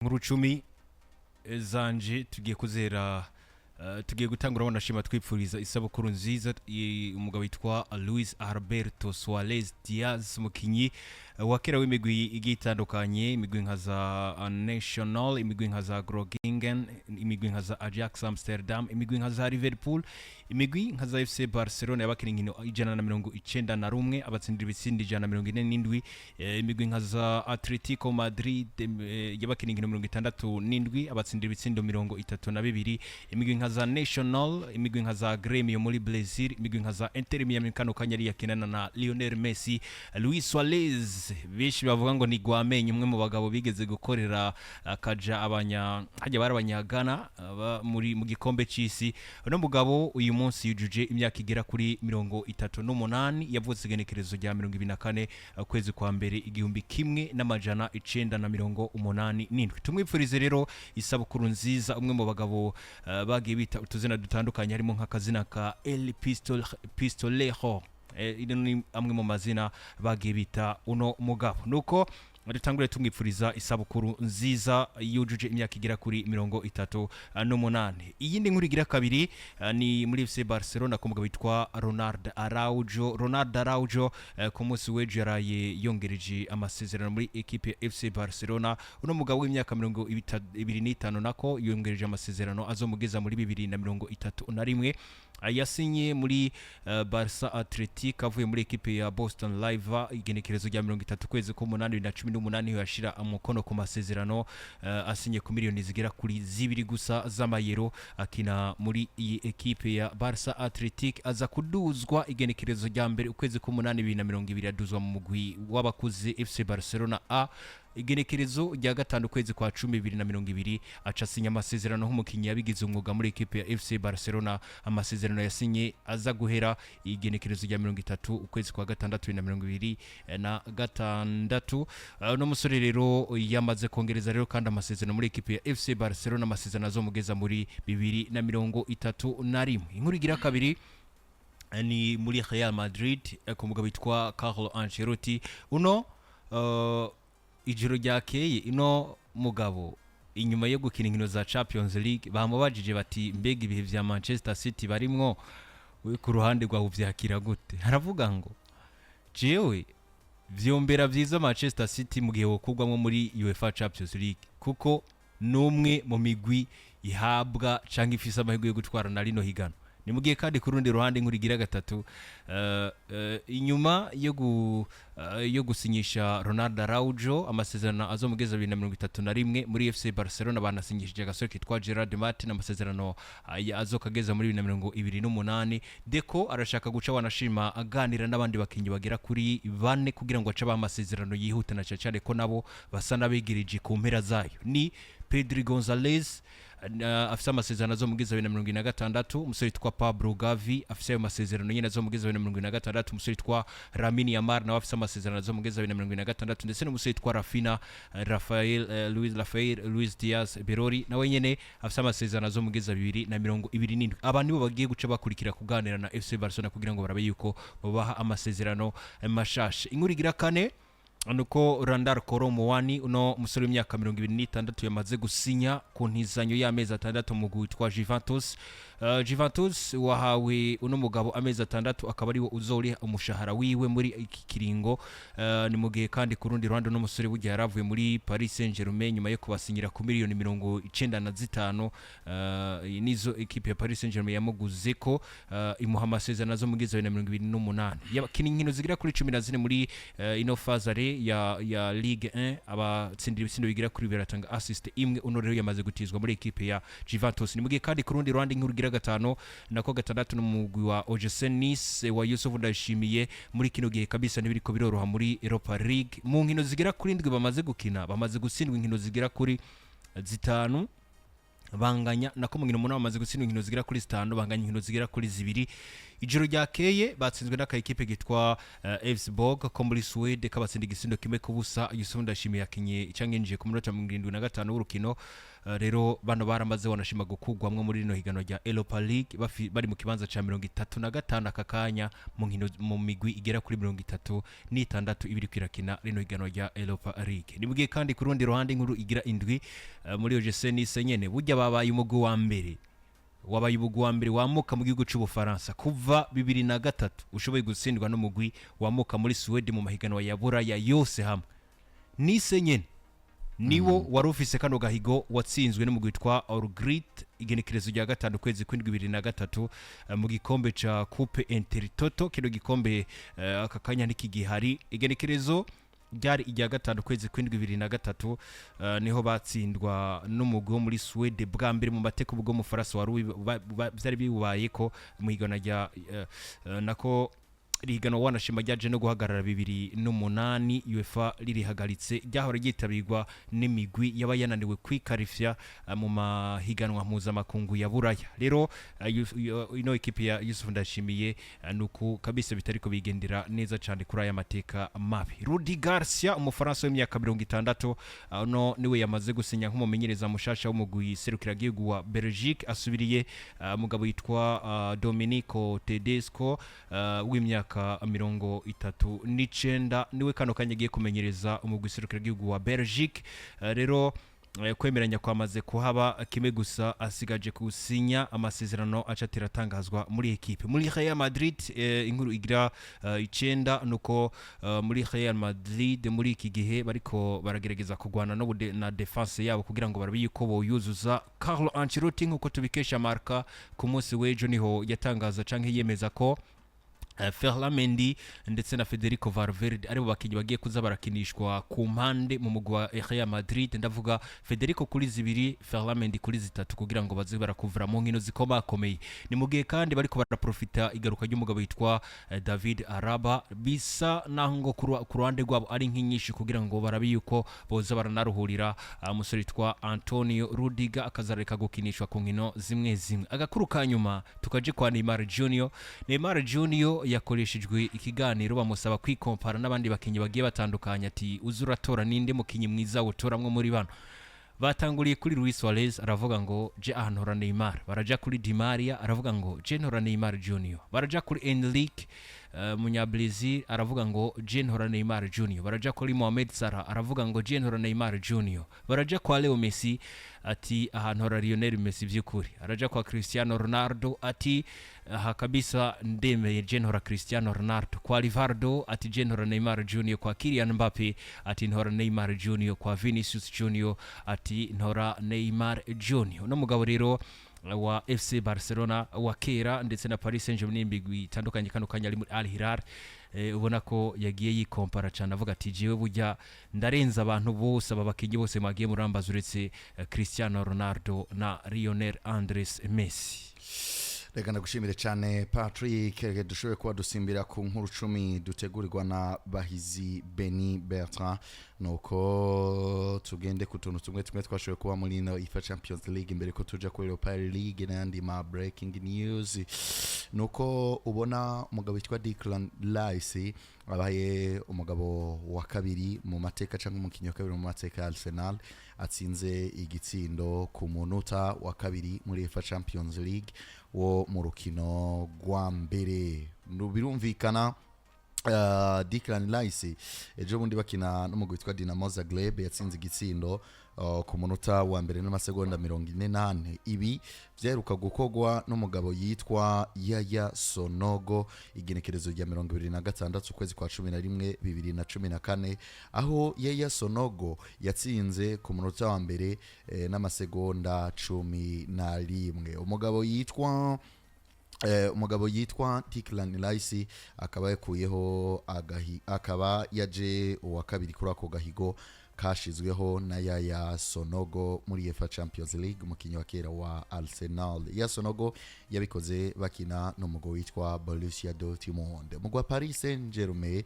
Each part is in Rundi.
Inkuru 10 zanje tugiye kuzera, tugiye gutangura wanashima twipfuriza isabukuru nziza umugabo witwa Luis Alberto Suarez Diaz, umukinyi wa kera w'imigwi igiye itandukanye, imigwi nka za National, imigwi nka za Groningen, imigwi nka za Ajax Amsterdam, imigwi nka za Liverpool, imigwi nka za FC Barcelona. Yabakina inkino 191, abatsindira ibitsindi 147. Imigwi nka za Atletico Madrid, yabakina inkino 67, abatsindira ibitsindo 32. Imigwi nka za National, imigwi nka za Gremio muri Brazil, imigwi nka za Inter Miami, kano kanya yari yakinana na Lionel Messi. Luis Suarez benshi bavuga ngo ni Gwamenye, umwe mu bagabo bigeze gukorera akaja abanya hajya bari abanyagana aba muri mu gikombe c'isi. Uno mugabo uyu munsi yujuje imyaka igera kuri 38. Yavutse igenekerezo rya 24 ukwezi kwa mbere 1987. Tumwipfurize rero isabukuru nziza, umwe mu bagabo bagiye bita utuzina dutandukanye, harimo nk'akazina ka El Pistolero. Ino ni amwe mu mazina bagiye bita uno mugabo. Nuko dutangure tumwipfuriza isabukuru nziza, yujuje imyaka igera kuri 38. Iyindi nkuru igira kabiri ni muri FC Barcelona ku mugabo witwa Ronald Araujo. Ronald Araujo ku munsi w'ejo yaraye yongereje amasezerano muri ekipe ya FC Barcelona. Uno mugabo w'imyaka 25 nako yongereje amasezerano azomugeza muri 2031. Yasinye muri Barca Athletic avuye muri ekipe ya Boston Live igenekerezo rya 30 kwezi k'umunani 2018, niho yashira umukono ku masezerano, asinye ku miliyoni zigera kuri 2 gusa z'amayero. Akina muri iyi ekipe ya Barca Athletic, aza kuduzwa igenekerezo rya 1 ukwezi k'umunani 2020, aduzwa mu mugwi w'abakuze FC Barcelona A. Igenekerezo rya 5 ukwezi kwa 10 2020, aca asinya amasezerano nk'umukinnyi yabigize umwuga muri ekipe ya FC Barcelona. Amasezerano yasinye aza guhera igenekerezo rya 30 ukwezi kwa gatandatu 2026. Uno musore rero yamaze kongereza rero kandi amasezerano muri ekipe ya FC Barcelona, amasezerano azomugeza muri 2031. Inkuru igira kabiri ni muri Real Madrid, ku mugabo witwa Carlo Ancelotti. Uno ijoro ryakeye ino mugabo inyuma yo gukina inkino za Champions League bamubajije bati: "Mbega ibihe vya Manchester City barimwo, we ku ruhande rwawe uvyakira gute?" Aravuga ngo: "Jewe vyombera vyiza Manchester City mu gihe wokugwamwo muri UEFA Champions League, kuko n'umwe mu migwi ihabwa canke ifise amahirwe yo gutwara na rino higano." Ni mu gihe kandi ku rundi ruhande, inkuru igira gatatu, inyuma yo gusinyisha Ronald Araujo amasezerano azomugeza 2031 muri FC Barcelona, banasinyishije agasore kitwa Gerard Martin amasezerano azokageza muri 2028. Deco arashaka guca wanashima aganira n'abandi bakinyi bagera kuri bane kugira ngo ace abaha amasezerano yihuta, na cyane cyane ko nabo basa n'abegereje ku mpera zayo. Ni Pedri Gonzalez, afise amasezerano azomugeza 2026, umusore witwa Pablo Gavi afise ayo masezerano nyene azomugeza 2026, umusore witwa Lamine Yamal nawe afise amasezerano azomugeza 2026, ndetse n'umusore witwa Raphinha, Rafael, Luis Rafael Luis Diaz Berori nawe nyene afise amasezerano azomugeza 2027. Aba nibo bagiye guca bakurikira kuganira na FC Barcelona kugira ngo barabe yuko babaha amasezerano mashasha. Inkuru igira kane nuko Randal Kolo Muani, uno musore w'imyaka 26, yamaze gusinya ku ntizanyo y'amezi 6 mu mugwi witwa Juventus. Juventus wahawe uno mugabo amezi 6, akaba ariwo uzoriha umushahara wiwe muri iki kiringo. Ni mu gihe kandi ku rundi ruhande uno musore burya yaravuye muri Paris Saint-Germain nyuma yo kubasinyira ku miliyoni 95, nizo ekipe ya Paris Saint-Germain yamuguze ko imuha amasezerano azomugeza 2028. Yakina inkino zigera kuri 14 muri ino phase aller ya Ligue 1, abatsindira ibitsindo bigera kuri 2, atanga assist imwe. Uno rero yamaze gutizwa muri ekipe ya Juventus. Ni mu gihe kandi ku rundi ruhande, inkuru igira gatanu, nako gatandatu, n'umugwi wa OGC Nice wa Yusuf Ndayishimiye. Muri kino gihe kabisa ntibiriko biroroha muri Europa League. Mu nkino zigera kuri 7 bamaze gukina, bamaze gutsindwa inkino zigera kuri 5. Banganya nako mu nkino 8 bamaze gutsinda inkino zigera kuri 5, banganya inkino zigera kuri 2. Ijoro ryakeye batsinzwe n'aka ekipe kitwa Elfsborg ko muri Swede, kabatsinda igisindo 1-0. Yusuf Ndashimiye yakinye cyangwa yinjiye ku munota 75 w'urukino. Rero bano baramaze wanashima gukugwamwo muri rino higanwa rya Europa League, bari mu kibanza ca 35 aka kanya mu nkino mu migwi igera kuri 36 ibiri kwirakina rino higanwa rya Europa League. Ni mugihe kandi ku rundi ruhande inkuru igira 7, muri OGC Nice nyene burya babaye umugwi wa mbere, wabaye umugwi wa mbere wamuka mu gihugu c'Ubufaransa kuva 2003 ushoboye gutsindwa n'umugwi wamuka muri Suwede mu mahiganwa ya Buraya yose hamwe. Nice nyene niwo wari ufise kano gahigo, watsinzwe n'umugwi witwa Örgryte igenekerezo rya 5 kwezi kw'indwi 2003, mu gikombe ca Coupe Intertoto. Kino gikombe aka kanya ntikigihari. Igenekerezo ryari irya 5 kwezi kw'indwi 2003, niho batsindwa n'umugwi wo muri Suwede bwa mbere mu mateka ubwo mu Faransa wari vyari bibaye ko mu higanwa rya nako rihiganwa wanashima ryaje no guhagarara 2008, UEFA ririhagaritse, ryahora ryitabirwa n'imigwi yaba yananiwe kwikarifya mu mahiganwa mpuzamakungu ya Buraya. Rero ino ekipe ya Yusuf Ndashimiye, nuko kabisa bitariko bigendera neza cyane kuri aya mateka mabi. Rudi Garcia, umufaransa w'imyaka 60, no niwe yamaze gusinya nk'umumenyereza mushasha w'umugwi serukiragihugu wa Belgique, asubiriye umugabo yitwa Domenico Tedesco, w'imyaka 39, niwe kano kanya agiye kumenyereza umugwi serukiragihugu wa Belgique. Rero kwemeranya kwamaze kuhaba, kimwe gusa asigaje kusinya amasezerano aca atangazwa muri ekipe. Muri Real Madrid, inkuru igira 9 nuko muri Real Madrid muri iki gihe bariko baragerageza kugwana no na defense yabo kugira ngo barabe yuko boyuzuza. Carlo Ancelotti, nkuko tubikesha Marca, ku munsi w'ejo niho yatangaza canke yemeza ko Ferland Mendy ndetse na Federico Valverde aribo bakinnyi bagiye kuza barakinishwa ku mpande mu mugwi wa Real Madrid. Ndavuga Federico kuri 2, Ferland Mendy kuri 3, kugira ngo baze barakuvura mu nkino zikomakomeye. Ni mu gihe kandi bariko baraprofita igaruka ry'umugabo witwa David Alaba, bisa naho ngo ku ruhande rwabo ari nk'inyinshi kugira ngo barabe yuko boza baranaruhurira umusore witwa Antonio Rudiger, akazareka gukinishwa ku nkino zimwe zimwe. Agakuru ka nyuma tukaje kwa Neymar Junior. Neymar Junior yakoreshejwe ikiganiro, bamusaba kwikompara n'abandi bakinnyi bagiye batandukanye, ati uza uratora ninde mukinnyi mwiza utoramwo muri bano. Batanguriye kuri Luis Suarez, aravuga ngo je aha ntora Neymar. Baraja kuri Di Maria, aravuga ngo je ntora Neymar Junior. Baraja kuri Enrique, munyabrazil, aravuga ngo je ntora Neymar Junior. Baraja kuri Mohamed Salah, aravuga ngo je ntora Neymar Junior. Baraja kwa Leo Messi, ati aha ntora Lionel Messi vy'ukuri. Araja kwa Cristiano Ronaldo, ati aha kabisa ndemeye, je ntora Cristiano Ronaldo. Kwa Rivaldo, ati je ntora Neymar Junior. Kwa Kylian Mbappe, ati ntora Neymar Junior. Kwa Vinicius Junior, ati ntora Neymar Junior. Uno mugabo rero wa FC Barcelona wa kera ndetse na Paris Saint-Germain n'imigwi itandukanye, kano kanya ari muri Al Hilal, ubona ko yagiye yikompara cyane, avuga ati jewe burya ndarenza abantu bose, aba bakinyi bose mwagiye murambaza, uretse Cristiano Ronaldo na Lionel Andres Messi. Reka ndagushimire cyane Patrick. Reka dushoboye kuba dusimbira ku nkuru 10 dutegurirwa na Bahizi Beni Bertrand, nuko tugende ku tuntu tumwe tumwe twashoboye kuba muri ino UEFA Champions League imbere ko tuja kuri Europa League n'ayandi ma breaking news. Nuko ubona umugabo witwa Declan Rice abaye umugabo wa kabiri mu mateka, cyangwa umukinnyi wa kabiri mu mateka ya Arsenal atsinze igitsindo ku munota wa kabiri muri UEFA Champions League wo mu rukino rwa mbere. Birumvikana, Declan Rice ejo bundi bakina n'umugwi witwa Dinamo Zagreb yatsinze igitsindo ku munota wa mbere n'amasegonda 44. Ibi vyaheruka gukorwa n'umugabo yitwa Yaya Sonogo igenekerezo rya 26 ukwezi kwa 11 2014, aho Yaya Sonogo yatsinze ku munota wa mbere n'amasegonda 11. Umugabo yitwa Declan Rice akaba yakuyeho akaba yaje uwa kabiri kuri ako gahigo. Kashizweho na Yaya Sonogo muri UEFA Champions League, umukinnyi wa kera wa Arsenal. Yaya Sonogo yabikoze bakina n'umugwi witwa Borussia Dortmund. Umugwi wa Paris Saint-Germain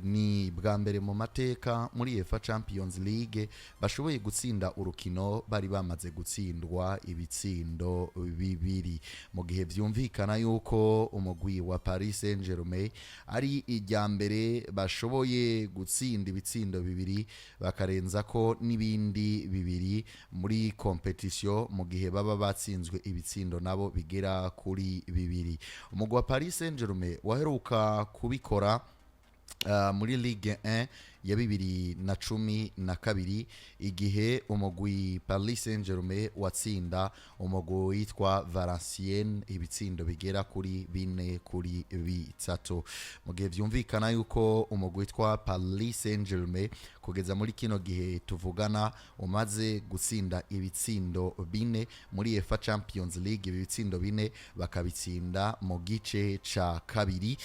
ni bwa mbere mu mateka muri UEFA Champions League bashoboye gutsinda urukino bari bamaze gutsindwa ibitsindo bibiri, mu gihe vyumvikana yuko umugwi wa Paris Saint-Germain ari irya mbere bashoboye gutsinda ibitsindo bibiri, bakarenza ko n'ibindi bibiri muri competition, mu gihe baba batsinzwe ibitsindo nabo bigera kuri bibiri. Umugwi wa Paris Saint-Germain waheruka kubikora muri Ligue 1 ya 2012, igihe umugwi Paris Saint-Germain watsinda umugwi witwa Valenciennes ibitsindo bigera kuri 4-3, mu gihe vyumvikana yuko umugwi witwa Paris Saint-Germain kugeza muri kino gihe tuvugana umaze gutsinda ibitsindo bine muri UEFA Champions League, ibi bitsindo bine bakabitsinda mu gice ca kabiri.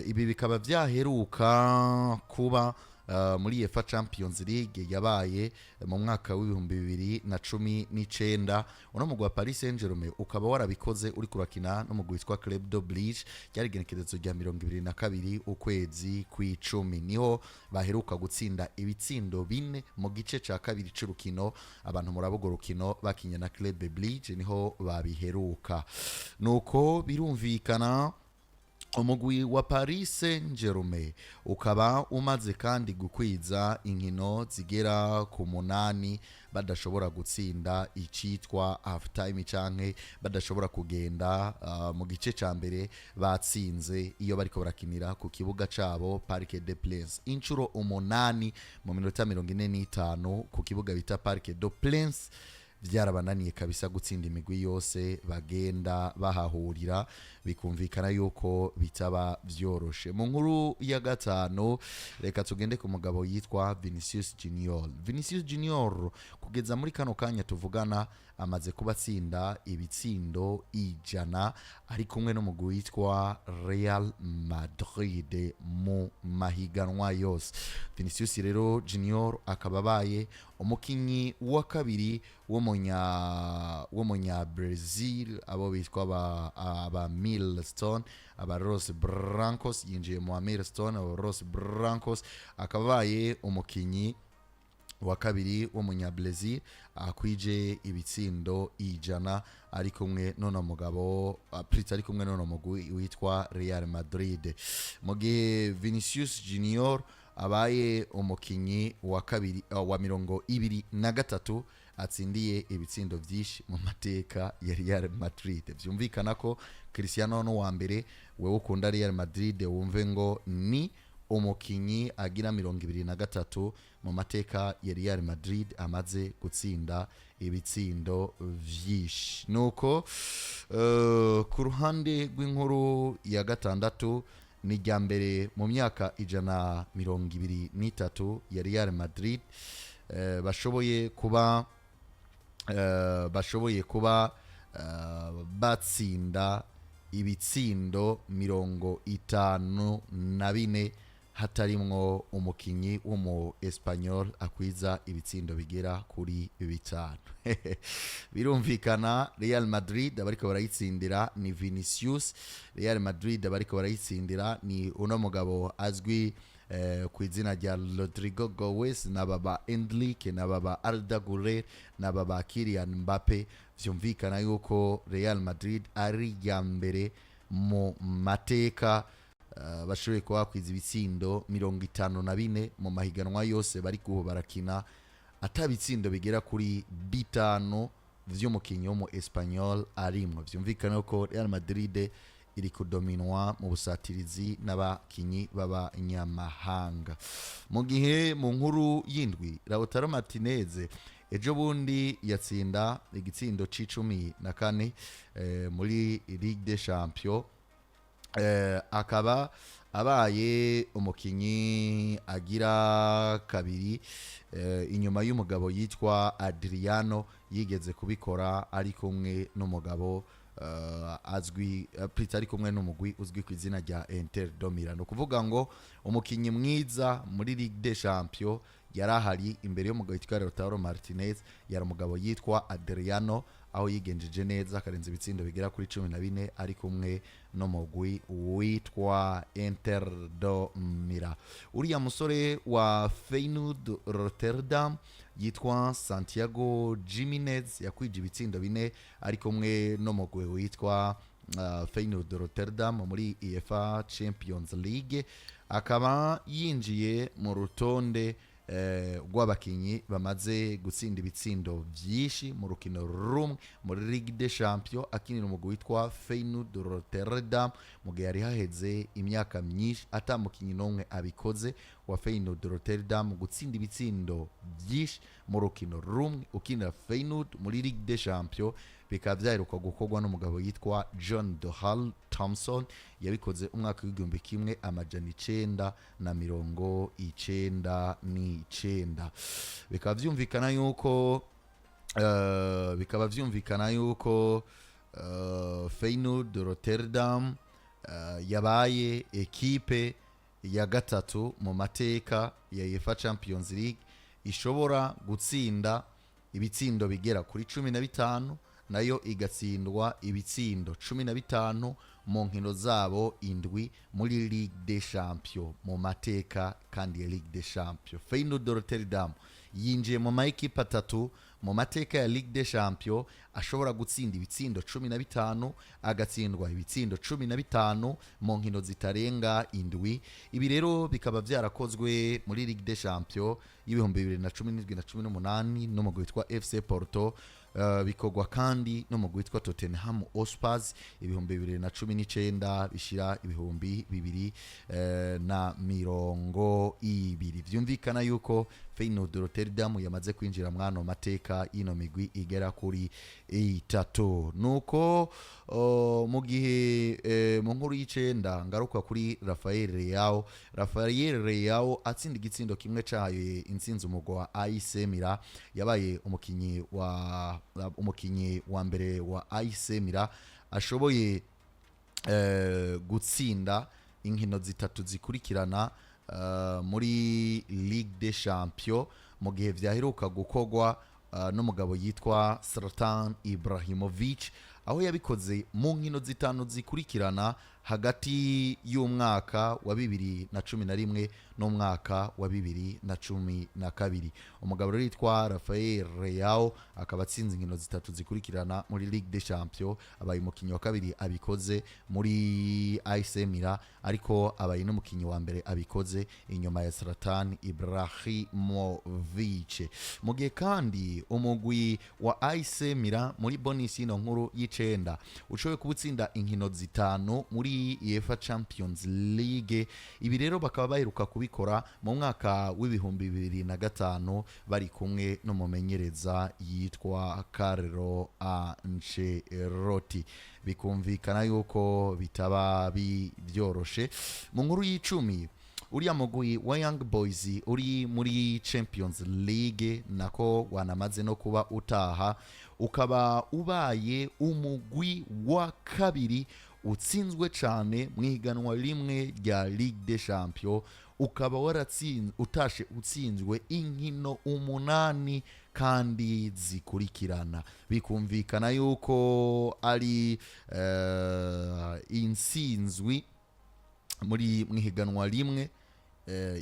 Ibi bikaba vyaheruka kuba muri UEFA Champions League yabaye mu mwaka w'2019. Uno mugwi wa Paris Saint-Germain ukaba warabikoze uri kurakina n'umugwi witwa Club de Brugge. Ryari igenekerezo rya 22 ukwezi kw'icumi, niho baheruka gutsinda ibitsindo bine mu gice ca kabiri c'urukino. Abantu murabo rukino bakinye na Club de Brugge niho babiheruka. Nuko birumvikana, umugwi wa Paris Saint-Germain ukaba umaze kandi gukwiza inkino zigera ku munani badashobora gutsinda icitwa half time, canke badashobora kugenda mu gice ca mbere batsinze iyo bariko barakinira ku kibuga cabo Parc des Princes. Inshuro umunani mu minota 45 ku kibuga bita Parc des Princes byarabananiye kabisa gutsinda imigwi yose bagenda bahahurira, bikumvikana yuko bitaba byoroshe. Mu nkuru ya gatanu, reka tugende ku mugabo yitwa Vinicius Junior. Vinicius Junior kugeza muri kano kanya tuvugana amaze kuba atsinda ibitsindo 100 ari kumwe n'umugwi witwa Real Madrid mu mahiganwa yose. Vinicius rero Junior akaba abaye umukinyi wa kabiri w'umunya Brazil, abo bitwa aba Milestone, aba Los Blancos. Yinjiye mu Milestone, aba Los Blancos, akaba abaye umukinyi wa kabiri w'umunya-Brazil akwije ibitsindo 100 ari kumwe n'uno mugabo Pritz, ari kumwe n'uno mugwi witwa Real Madrid, mu gihe Vinicius Junior abaye umukinyi wa kabiri, wa 23 atsindiye ibitsindo byinshi mu mateka ya Real Madrid. Vyumvikana ko Cristiano no wa mbere. Wewe ukunda Real Madrid wumve ngo ni umukinyi agira 23 mu mateka ya Real Madrid amaze gutsinda ibitsindo vyinshi. Nuko ku ruhande rw'inkuru ya gatandatu, ni irya mbere mu myaka 123 ya Real Madrid bashoboye kuba batsinda ibitsindo 54 hatarimwo umukinyi w'umu Espanyol akwiza ibitsindo bigera kuri bitanu. Birumvikana, Real Madrid abariko barayitsindira ni Vinicius. Real Madrid abariko barayitsindira ni uno mugabo azwi ku izina rya Rodrigo Goes, n'aba ba Endrick, n'aba ba Arda Güler, n'aba ba Kylian Mbappe. Vyumvikana yuko Real Madrid ari iya mbere mu mateka bashoboye kuba bakwiza ibitsindo 54 mu mahiganwa yose bari kuho barakina, ata bitsindo bigera kuri bitanu vy'umukinyi wo mu Espanyol arimwo. Vyumvikana ko Real Madrid iri kudominwa mu busatirizi n'abakinyi b'abanyamahanga. Mu gihe mu nkuru y'indwi, Lautaro Martinez ejo bundi yatsinda igitsindo c'14 muri Ligue des Champions, akaba abaye umukinyi agira kabiri inyuma y'umugabo yitwa Adriano yigeze kubikora ari kumwe n'umugabo azwi plutôt ari kumwe n'umugwi uzwi ku izina rya Inter de Milan. Ukuvuga ngo umukinyi mwiza muri Ligue des Champions yari ahari imbere y'umugabo witwa Lautaro Martinez, yari umugabo yitwa Adriano, aho yigenjeje neza akarenza ibitsindo bigera kuri 14 ari kumwe n'umugwi witwa Inter de Milan. Uriya musore wa Feyenoord Rotterdam yitwa Santiago Gimenez yakwije ibitsindo 4 ari kumwe n'umugwi witwa Feyenoord Rotterdam muri UEFA Champions League, akaba yinjiye mu rutonde rw'abakinyi bamaze gutsinda ibitsindo byinshi mu rukino rumwe muri Ligue des Champions akinira umugwi witwa Feyenoord Rotterdam, mu gihe yari haheze imyaka myinshi atamukinyi n'umwe abikoze wa Feyenoord Rotterdam gutsinda ibitsindo byinshi mu rukino rumwe ukinira Feyenoord muri Ligue des Champions. Bikaba byaheruka gukorwa n'umugabo yitwa John Dohal Thompson, yabikoze umwaka w'1999. Bikaba vyumvikana yuko Feyenoord Rotterdam yabaye ekipe ya gatatu mu mateka ya UEFA Champions League ishobora gutsinda ibitsindo bigera kuri 15, nayo igatsindwa ibitsindo 15 mu nkino zabo indwi muri Ligue des Champions mu mateka kandi ya Ligue des Champions. Feyenoord Rotterdam yinjiye mu ma ekipe atatu mu mateka ya Ligue des Champions ashobora gutsinda ibitsindo 15, agatsindwa ibitsindo 15 mu nkino zitarenga indwi. Ibi rero bikaba byarakozwe muri Ligue des Champions y'2017 na 18 n'umugwi witwa FC Porto, bikorwa kandi n'umugwi witwa Tottenham Hotspur 2019 bishira ibihumbi bibiri na mirongo ibiri. Vyumvikana yuko Feyenoord Rotterdam yamaze kwinjira mwano mateka y'ino migwi igera kuri itatu. Nuko mu gihe mu nkuru y'icenda ngaruka kuri Rafael Leao. Rafael Leao atsinda igitsindo kimwe cayo intsinzi umugwi wa AC Milan, yabaye umukinyi wa mbere wa AC Milan ashoboye gutsinda inkino zitatu zikurikirana muri Ligue des Champions, mu gihe vyaheruka gukorwa n'umugabo yitwa Zlatan Ibrahimovic, aho yabikoze mu nkino zitanu zikurikirana hagati y'umwaka wa 2011 n'umwaka wa 2012. Umugabo rero yitwa Rafael Leao akaba atsinze inkino zitatu zikurikirana muri Ligue des Champions, abaye umukinnyi wa kabiri abikoze muri AC Milan, ariko abaye n'umukinnyi wa mbere abikoze inyuma ya Zlatan Ibrahimovic. Mu gihe kandi umugwi wa AC Milan muri bonus y'ino nkuru y'icenda ushoboye kuba inkino zitanu muri UEFA Champions League. Ibi rero bakaba baheruka kubikora mu mwaka w'2005 bari kumwe n'umumenyereza yitwa Carlo Ancelotti. Bikumvikana yuko bitaba byoroshe. Mu nkuru y'icumi, uriya mugwi wa Young Boys uri muri Champions League, nako wanamaze no kuba utaha, ukaba ubaye umugwi wa kabiri utsinzwe cyane mu ihiganwa rimwe rya Ligue des Champions, ukaba waratsinze, utashe utsinzwe inkino umunani kandi zikurikirana. Bikumvikana yuko ari intsinzwi muri mu ihiganwa rimwe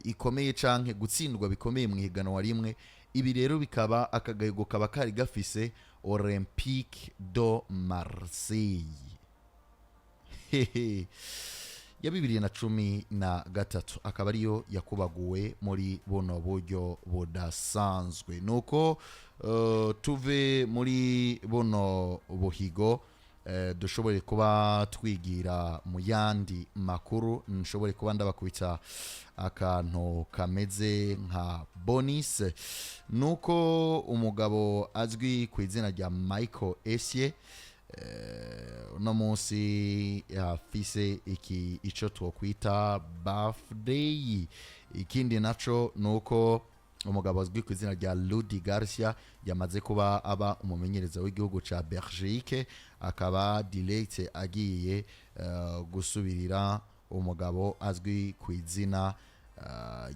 ikomeye canke gutsindwa bikomeye mu ihiganwa rimwe. Ibi rero bikaba akagahigo kaba kari gafise Olympique de Marseille hehe ya 2013, akaba ariyo yakubaguwe muri buno buryo budasanzwe. Nuko tuve muri buno buhigo, dushoboye kuba twigira mu yandi makuru. Nshobore kuba ndabakubita akantu kameze nka bonus, nuko umugabo azwi ku izina rya Michael Essien uno munsi afise iki ico twokwita birthday. Ikindi naco nuko Umugabo azwi ku izina rya Rudi Garcia yamaze kuba aba umumenyereza w'igihugu ca Belgique, akaba direct agiye gusubirira umugabo azwi ku izina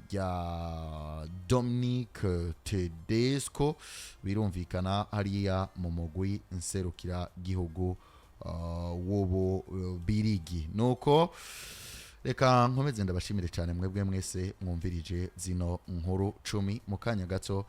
rya Dominic Tedesco, birumvikana hariya mu mugwi nserukira gihugu w'ubu birigi. Nuko reka nkomeze ndabashimire cyane mwebwe mwese mwumvirije zino nkuru 10. Mu kanya gato.